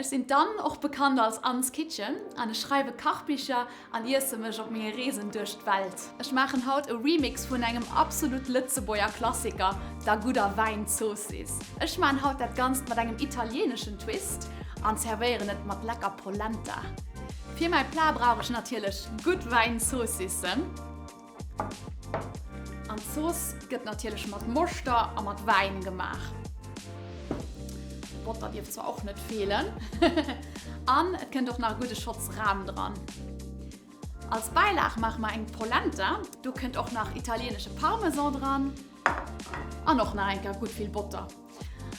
Ech sinn d'Anne, och bekannt als Anne's Kitchen, an ech schreiwe Kachbicher an iesse mech op menge Reesen duerch d'Welt. Ech maachen haut e Remix vun engem absolut Lëtzebuerger Klassiker, der gudder Wäinzoossiss. Ech maan haut dat Ganzt mat engem italieeneschen Twist an zervéieren et mat lecker Polenta. Fir mäi Plat brauch ech natierlech gutt Wäinzoossissen. An d'Zooss gëtt natierlech mat Moschter a mat Wäin gemaach. Botter dierf zwar och net feelen. An et kënnt och nach e gudde Schotz Ram dran. Als Bäilag maache mer eng Polenta. Do kënnt och nach italienesche Parmesan dran an och nach eng Kéier gutt vill Botter.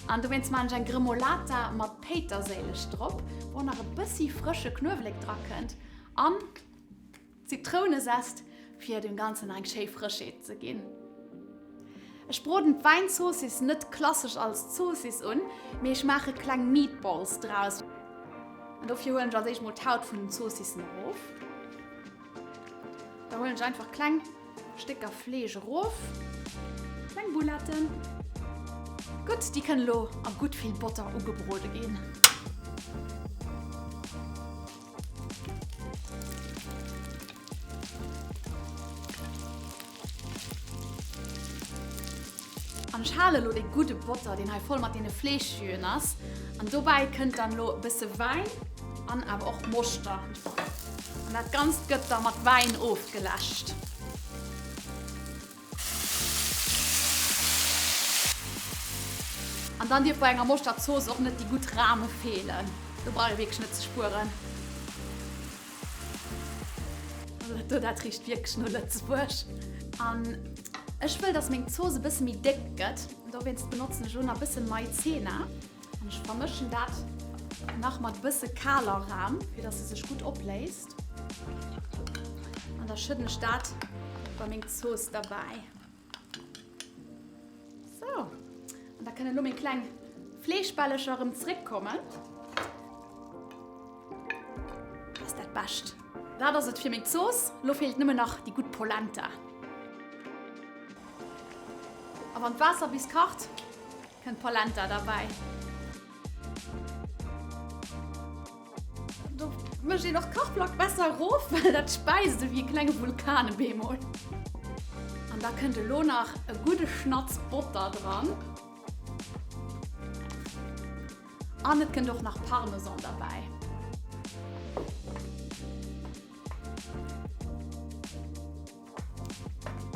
An dowéinst maachen ech eng Gremolata mat Péiterséileg drop, wou och nach e bëssi frësche Knuewelek drakënnt an Zitrounesest fir dem Ganzen nach eng schéi Frëschheet ze ginn. Ech broden d'Wäinzoossiss net klassesch als Zoossiss un, mee ech maache kleng Meatballs draus. An dofir huelen ech als éischt mol d'Haut vun den Zoossissen erof. Da huelen ech einfach kleng Stécker Fleesch erof, kleng Bouletten. Gutt, déi kënnen elo a gutt vill Botter ugebrode ginn. An ech hale lo dee gudde Botter, deen hei voll mat deene Fleeschjüen ass. An dobäi kënnt dann lo e bësse Wäin an awer och Moschter. An dat Ganzt gëtt da mat Wäin ofgeläscht. An dann dierf bei enger Moschterzooss och net déi gutt Rame feelen. Do brauch ee wierklech net ze spueren. Also dat do, dat richt wierklech no Lëtzebuerg. An ech wëll, dass meng Zooss e bësse méi déck gëtt. Dowéinst benotzen ech elo nach e bësse Maizena. An ech vermëschen dat nach mat e bësse kaler Ram, fir dass se sech gutt opléist. An da schëdden ech dat bei meng Zooss derbäi. Sou, an da kënnen elo meng kleng Fleeschbällecher erëm zréckkommen. Dat ass dat Bescht. Dat ass et fir meng Zooss. Elo feelt nëmmen nach déi gutt Polenta. A wann d'Waasser bis kacht, Kënnt Polenta derbäi. Do mécht een och d'Kachplack besser erof, well dat späizt ewéi e klenge Vulkan e bemol. An da kënnt elo nach e gudde Schnatz Botter dran. An et kënnt och nach Parmesan derbäi.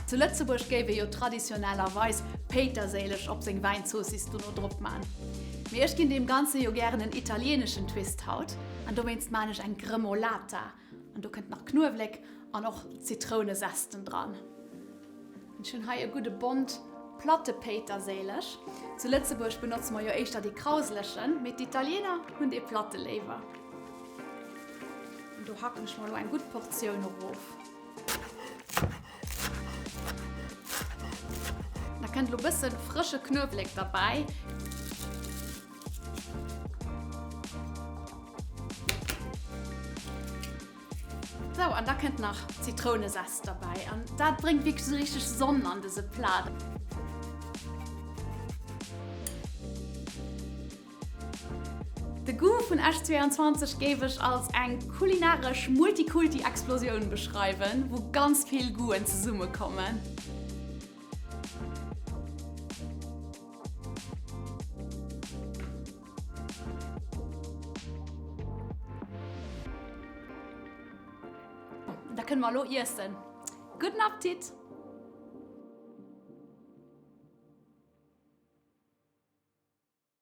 Zu Lëtzebuerg géif ee jo traditionellerweis Péiterséileg op seng Wäinzoossiss dono drop man. Mee ech ginn deem Ganze jo gären en italieneschen Twist haut an dowéinst man ech eng Gremolata an do kënnt nach Knuewelek an och Zitrounezesten dran. Ech hunn hei e gudde Bond platte Péiterséileg. Zu Lëtzebuerg benotze mer jo éischter dee krauselegen, mee d'Italiener hunn dee platte léiwer. An do hacken ech mer elo eng gutt Portioun erof. Da kënnt elo bëssen frësche Knuewelek derbäi. Sou, an da kënnt nach Zitrounesest derbäi. An dat bréngt wierklech esou richteg Sonn an dëse Plat. De Goût vun Esch 22 géif ech als eng kulinaresch Multikulti-Explosioun beschreiwen, wou ganz vill Goûten zesummekommen. Da kënne mer elo iessen. Gudden Appetit!